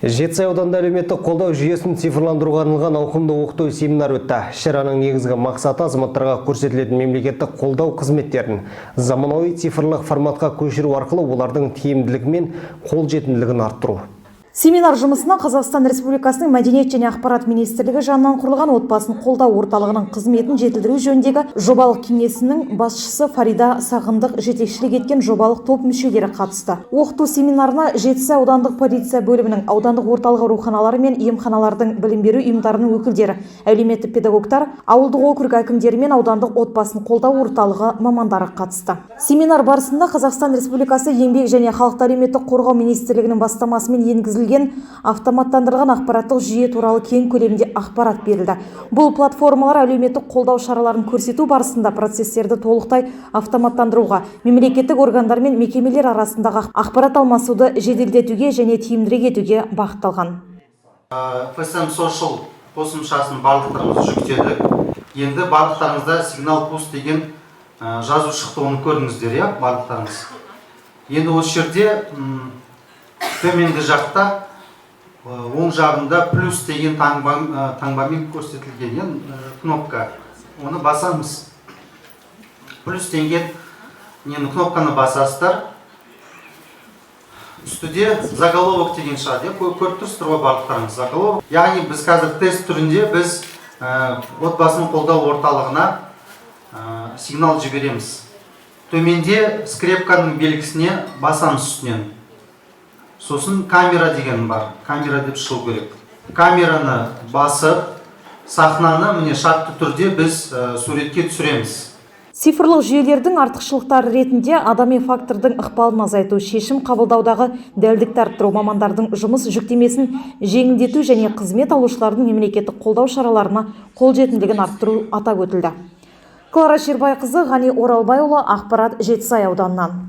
Жетісай ауданында әлеуметтік қолдау жүйесін цифрландыруға арналған ауқымды оқыту семинар өтті. Шараның негізгі мақсаты – азаматтарға көрсетілетін мемлекеттік қолдау қызметтерін заманауи цифрлық форматқа көшіру арқылы олардың тиімділігі мен қолжетімділігін арттыру. Семинар жұмысына Қазақстан Республикасының Мәдениет және ақпарат министрлігі жанынан құрылған отбасын қолдау орталығының қызметін жетілдіру жөніндегі жобалық кеңесінің басшысы Фарида Сағындық жетекшілік еткен жобалық топ мүшелері қатысты. Оқыту семинарына Жетісай аудандық полиция бөлімінің, аудандық орталық ауруханалары мен емханалардың, білім беру ұйымдарының өкілдері, әлеуметтік педагогтар, ауылдық округ әкімдері мен аудандық отбасын қолдау орталығы мамандары қатысты. Семинар барысында Қазақстан Республикасы Еңбек және халықты әлеуметтік қорғау министрлігінің бастамасымен енгізілген автоматтандырылған ақпараттық жүйе туралы кең көлемде ақпарат берілді. Бұл платформалар әлеуметтік қолдау шараларын көрсету барысында процестерді толықтай автоматтандыруға, мемлекеттік органдар мен мекемелер арасындағы ақпарат алмасуды жеделдетуге және тиімдірек етуге бағытталған. FSM Social қосымшасын барлықтарыңыз жүктедік. Енді барлықтарыңызда сигнал пуск деген жазу шықты, оны көрдіңіздер, иә, барлықтарыңыз. Енді осы жерде төменгі жақта, оң жағында плюс деген таңбамен көрсетілген, иә, кнопка. Оны басамыз. Плюс деген нені, кнопканы басасыздар. Үстіде заголовок деген шығады, иә, көріп тұрсыздар ғой барлықтарыңыз заголовок. Яғни біз қазір тест түрінде біз отбасын қолдау орталығына сигнал жібереміз. Төменде скрепканың белгісіне басамыз үстінен. Сосын камера деген бар, камера деп шығу керек. Камераны басып, сахнаны, міне, шартты түрде біз суретке түсіреміз. Цифрлық жүйелердің артықшылықтары ретінде адами фактордың ықпалын азайту, шешім қабылдаудағы дәлдікті арттыру, мамандардың жұмыс жүктемесін жеңілдету және қызмет алушылардың мемлекеттік қолдау шараларына қолжетімділігін арттыру атап өтілді. Клара Шербайқызы, Ғани Оралбайұлы, ақпарат, Жетісай ауданынан.